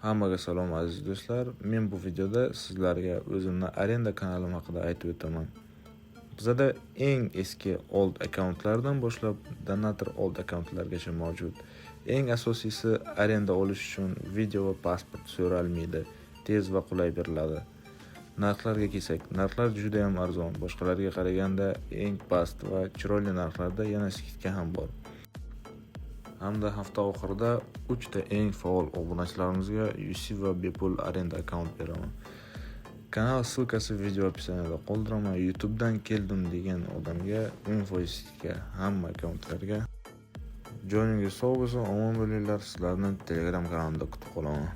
Hammaga salom, aziz do'stlar. Men bu videoda sizlarga o'zimni arenda kanalim haqida aytib o'taman. Bizada eng eski old akkauntlardan boshlab donator old akkauntlargacha mavjud. Eng asosiysi, arenda olish uchun video va pasport so'ralmaydi, tez va qulay beriladi. Narxlarga kelsak, narxlar juda ham arzon, boshqalarga qaraganda eng past va chiroyli narxlarda, yana скидка ham bor. Hamda hafta oxirida 3 ta eng faol obunachilarimizga UC va bepul arenda akkaunt beraman. Kanal ссылка si video описание da qoldiraman. YouTubedan keldim degan odamga 10% скидка hamma akkauntlarga. Joningiz sog' bo'lsin, omon bo'linglar. Sizlarni Telegram kanalimda kutib qolaman.